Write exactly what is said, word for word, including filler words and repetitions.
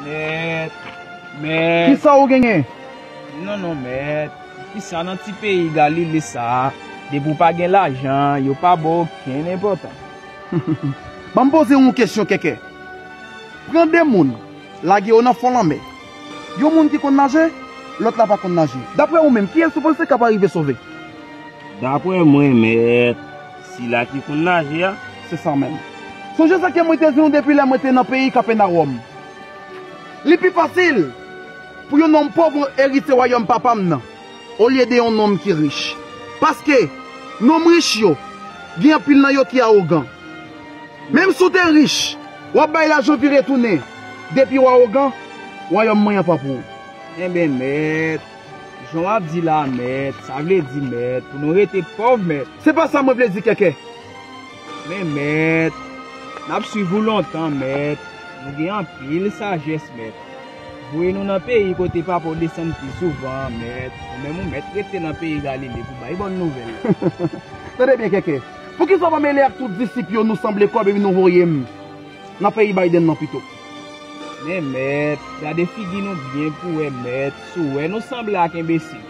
Mèt, mèt. Kisa ou genyen? Non, non, mèt. Kisa nan ti peyi Galile sa a? Depi w pa gen lajan, yo pa ba w okenn enpòtans. Ban m poze w yon kesyon, Kèkè. Pran de moun, lage yo nan fon lanmè. Yon moun ki konn naje, lòt la pa konn naje. Daprè ou menm, kiyès ou panse k ap arive sove? Daprè mwen, mèt, sila ki konn naje a. Se sa menm. Sonje sa ke mwen te di nou depi lè mwen te nan peyi Kapènawòm. Li pi fasil pou yon nonm pòv eritye wayòm Papa m nan, olye de yon nonm ki rich. Paske, nonm rich yo, gen anpil nan yo ki awogan. Menm si w te rich, w ap bay lajan vire tounen. Depi w awogan, wayòm mwen an pa pou ou. Enben, mèt, jan w ap di la, mèt, sa vle di, mèt, pou nou rete pòv, mèt. Se pa sa mwen vle di, Kèkè. Men, mèt, n ap swiv ou lontan, mèt. Nou gen anpil sajès, mèt. Voye nou nan peyi kote papa w desann pi souvan, mèt. Ou menm ou mèt rete nan peyi Galile pou bay bòn nouvèl. Tande byen, Kèkè. Poukisa w pa mele ak tout disip yo, nou sanble kòb epi nou voye m nan peyi Biden nan pito? Men, mèt, gade figi nou byen pou wè, mèt. Si w wè nou sanble ak enbesil.